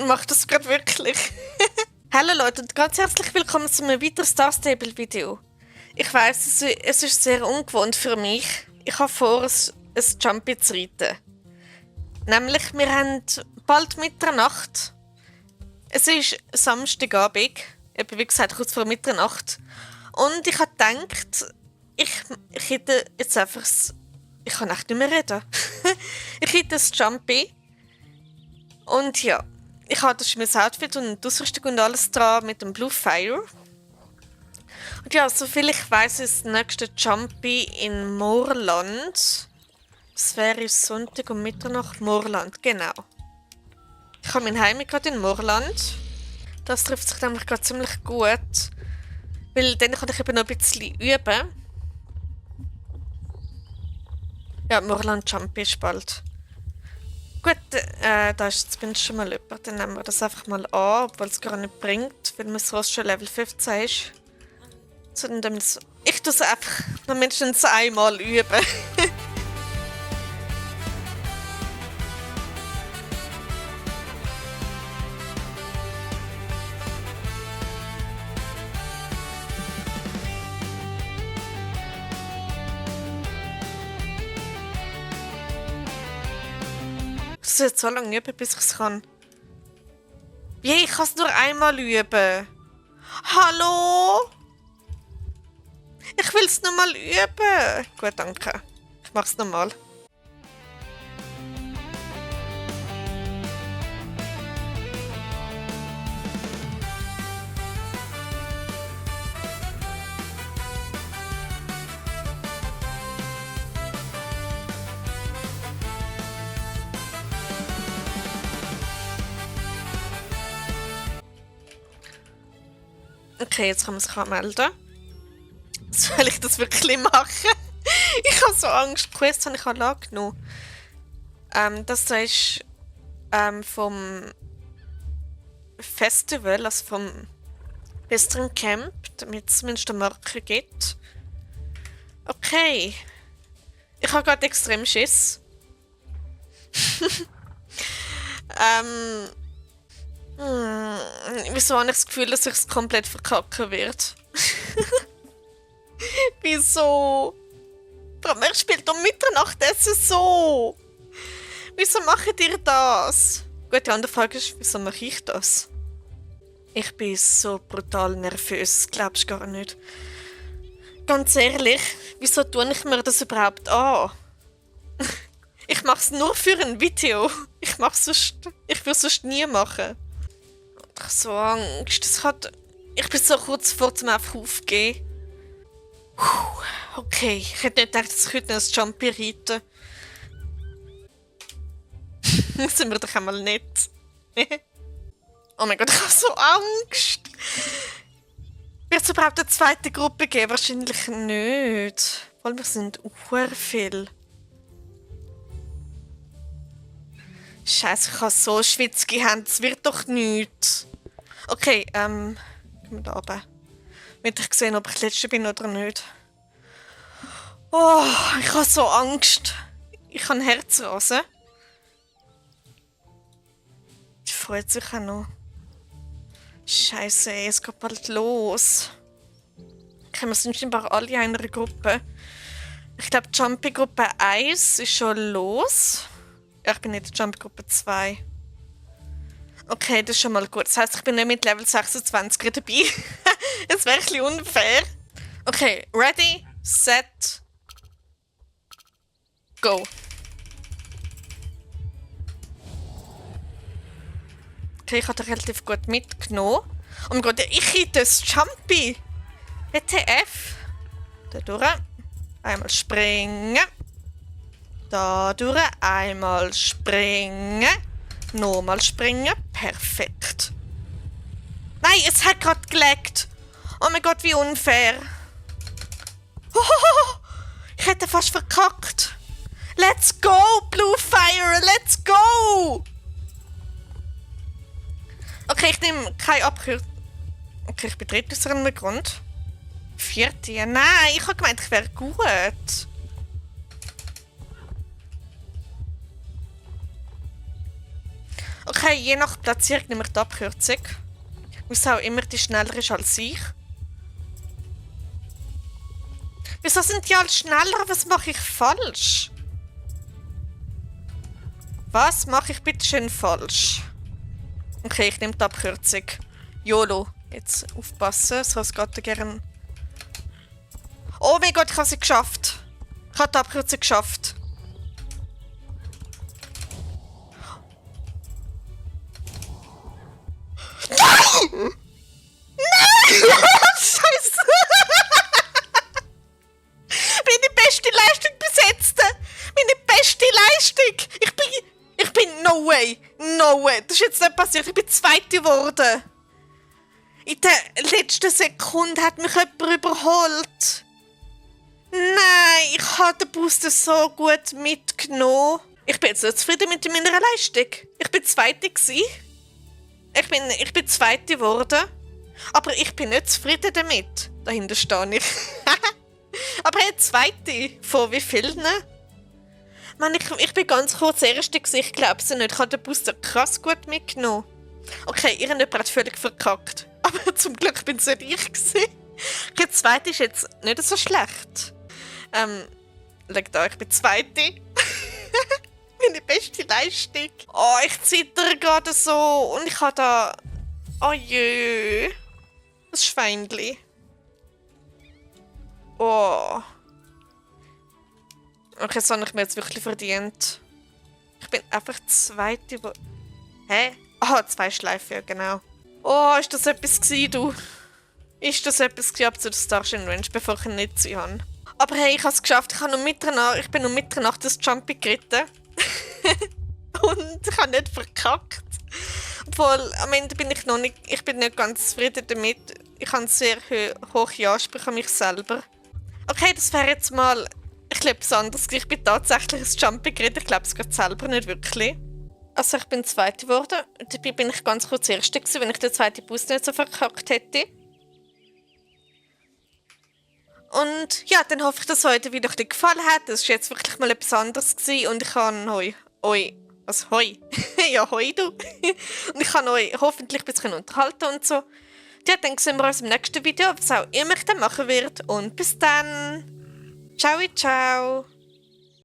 macht das gerade wirklich. Hallo Leute und ganz herzlich willkommen zu einem weiteren Star Stable Video. Ich weiss, es ist sehr ungewohnt für mich. Ich habe vor, ein Jumpy zu reiten. Nämlich, wir haben bald Mitternacht. Es ist Samstagabend, eben wie gesagt kurz vor Mitternacht. Und ich habe gedacht, ich reite jetzt einfach ich kann echt nicht mehr reden. Ich reite ein Jumpy. Und ja, ich habe das mein Outfit und die Ausrüstung und alles dran mit dem Blue Fire. Und ja, soviel ich weiss, ist das nächste Jumpy in Moorland. Das wäre Sonntag um Mitternacht. Moorland, genau. Ich habe mein Heim gerade in Moorland. Das trifft sich nämlich gerade ziemlich gut. Weil dann kann ich eben noch ein bisschen üben. Ja, Moorland Jumpy ist bald. Gut, da ist zumindest schon mal jemand. Dann nehmen wir das einfach mal an, obwohl es gar nicht bringt, weil mein Ross schon Level 15 ist. So, ich tue es einfach noch mindestens einmal üben. Das wird so lange üben, bis ich es kann. Wie, ich kann es nur einmal üben. Hallo? Ich will es nochmal üben. Gut, danke. Ich mach's nochmal. Okay, jetzt kann man sich anmelden. Soll ich das wirklich machen? Ich habe so Angst. Quest habe ich alle genommen. Das ist vom Festival, also vom Western Camp, damit es zumindest eine Marke gibt. Okay. Ich habe gerade extrem Schiss. Wieso habe ich das Gefühl, dass ich es komplett verkacken wird? Wieso? Warum spielt um Mitternacht essen so? Wieso macht ihr das? Gut, die andere Frage ist, wieso mache ich das? Ich bin so brutal nervös, glaubst du gar nicht. Ganz ehrlich, wieso tue ich mir das überhaupt an? Ich mache es nur für ein Video. Ich würde es sonst nie machen. Ich habe so Angst. Ich bin so kurz vor zum einfach aufgehen. Okay, ich hätte nicht gedacht, dass ich heute noch ein Jumpy reiten. Sind wir doch einmal nett. Oh mein Gott, ich habe so Angst. Wird es überhaupt eine zweite Gruppe geben? Wahrscheinlich nicht. Weil wir sind sehr viel. Scheiße, ich habe so schwitzige Hände. Das wird doch nichts. Okay, gehen wir da runter. Wird ich sehen, ob ich letzte bin oder nicht. Oh, ich habe so Angst. Ich habe Herzrasen. Die freut sich auch noch. Scheiße, es geht bald los. Wir sind scheinbar alle in einer Gruppe. Ich glaube, Jumpy Gruppe 1 ist schon los. Ja, ich bin nicht in Jumpy Gruppe 2. Okay, das ist schon mal gut. Das heisst, ich bin nicht mit Level 26 dabei. Das wäre ein bisschen unfair. Okay, ready, set, go. Okay, ich habe das relativ gut mitgenommen. Oh mein Gott, ich reite das Jumpy. WTF. Da durch. Einmal springen. Da durch. Einmal springen. Nochmal springen. Perfekt. Nein, es hat gerade gelaggt. Oh mein Gott, wie unfair. Oh, ich hätte fast verkackt. Let's go, Blue Fire, let's go! Okay, ich nehme keine Abkürzung. Okay, ich bin dritt aus einem Grund. Vierte, ja, nein, ich habe gemeint, ich wäre gut. Okay, je nach Platzierung nehme ich die Abkürzung. Was auch immer die schneller ist als ich. Wieso sind die alle schneller? Was mache ich falsch? Was mache ich bitte schön falsch? Okay, ich nehme die Abkürzung. YOLO. Jetzt aufpassen, sonst geht er gerne. Oh mein Gott, ich habe sie geschafft. Ich habe die Abkürzung geschafft. Nein! Nein! Scheiße! Meine beste Leistung bis jetzt! Meine beste Leistung! Ich bin... No way! No way! Das ist jetzt nicht passiert. Ich bin Zweite geworden. In der letzten Sekunde hat mich jemand überholt. Nein, ich habe den Booster so gut mitgenommen. Ich bin jetzt nicht zufrieden mit meiner Leistung. Ich bin Zweite gewesen. Ich bin Zweite geworden. Aber ich bin nicht zufrieden damit. Dahinter stehe ich. Aber hey, Zweite. Von wie vielen? Mann, ich bin ganz kurz Erste gewesen. Ich glaube es nicht. Ich habe den Booster krass gut mitgenommen. Okay, irgendjemand hat völlig verkackt. Aber zum Glück bin es nicht ich gewesen. Die Zweite ist jetzt nicht so schlecht. Schau da, ich bin Zweite. Meine beste Leistung. Oh, ich zittere gerade so. Und ich habe da... Oh jö. Das Schweinli. Oh. Okay, das habe ich mir jetzt wirklich verdient. Ich bin einfach Zweite. Hä? Ah, 2 Schleifen, ja genau. Oh, ist das etwas gewesen, du? Ist das etwas gewesen, ab zu der Starshine Range, bevor ich ihn nicht gesehen habe? Aber hey, ich habe es geschafft. Ich bin um Mitternacht das Jumpy geritten. Und ich habe nicht verkackt. Obwohl, am Ende bin ich nicht ganz zufrieden damit. Ich habe sehr hohe Ansprüche an mich selber. Okay, das wäre jetzt mal... Ich glaube, etwas anderes. Ich bin tatsächlich ein Jumpy geritten. Ich glaube es geht selber nicht wirklich. Also ich bin Zweite geworden. Dabei bin ich ganz kurz Erste gewesen, wenn ich den zweiten Boost nicht so verkackt hätte. Und ja, dann hoffe ich, dass es euch heute wieder gefallen hat. Das war jetzt wirklich mal etwas anderes gewesen und ich kann euch... Was, hoi? Ja, hoi du. Und ich kann euch hoffentlich ein bisschen unterhalten und so. Ja, dann sehen wir uns im nächsten Video, was auch immer ich dann machen werde. Und bis dann. Ciao, ciao.